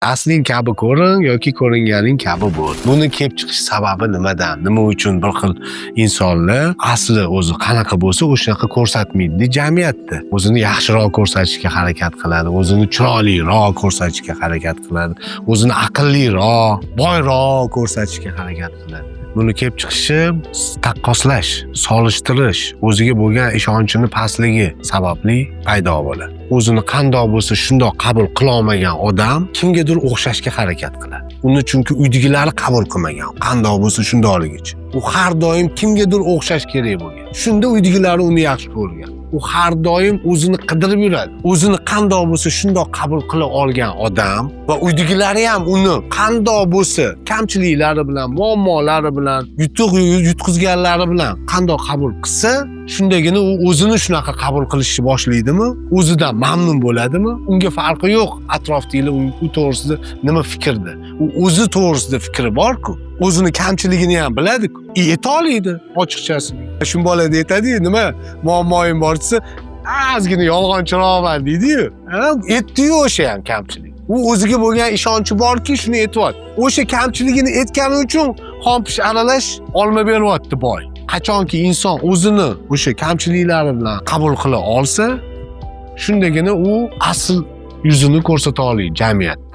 Asling kabi ko'rin yoki ko'ringaning kabi bo'l. Buni kelib chiqish sababi nimadan? Nima uchun bir xil insonlar asli o'zi qanaqa bo'lsa, o'shanaqa ko'rsatmaydi jamiyatda? O'zini yaxshiroq ko'rsatishga harakat qiladi, o'zini chiroyliroq ko'rsatishga harakat qiladi, o'zini aqlliroq, boyroq ko'rsatishga harakat qiladi. Buni kelib chiqishi taqqoslash, solishtirish, o'ziga bo'lgan ishonchini pastligi sababli paydo bo'ladi. O'zini qandoq bo'lsa shundoq qabul qilolmagan odam kimgadir o'xshashga harakat qiladi. Uni chunki uydagilari qabul qilmagan, qandoq bo'lsa shundoqligicha. U har doim kimgadir o'xshash kerak bo'lgan. Shunda uydagilari uni yaxshi ko'rgan. U har doim o'zini qidirib yuradi. O'zini qandoq bo'lsa shundoq qabul qila olgan odam va uydagilari ham uni qandoq bo'lsa kamchiliklari bilan, muammolari bilan, yutuq yutqizganlari bilan qandoq qabul qilsa, shundagina u o'zini shunaqa qabul qilishni boshlaydimi? O'zidan mamnun bo'ladimi? Unga farqi yo'q atrofdagilar u to'g'risida nima fikrda. U o'zi to'g'risida fikri bor-ku. O'zini kamchiligini ham biladi-ku. Ayta oladi ochiqchasi. Shu bolada aytadi-yu, nima muammoyim bor desa, ozgina yolg'onchiroqman deydi-yu. Aytdi-yu o'sha ham kamchilik. U o'ziga bo'lgan ishonchi borki, shuni aytyapti. O'sha kamchiligini aytgani uchun xompish aralash olma beryapti boy. Qachonki inson o'zini o'sha kamchiliklari bilan qabul qila olsa, shundagina u asl yuzini ko'rsata oladi jamiyatda.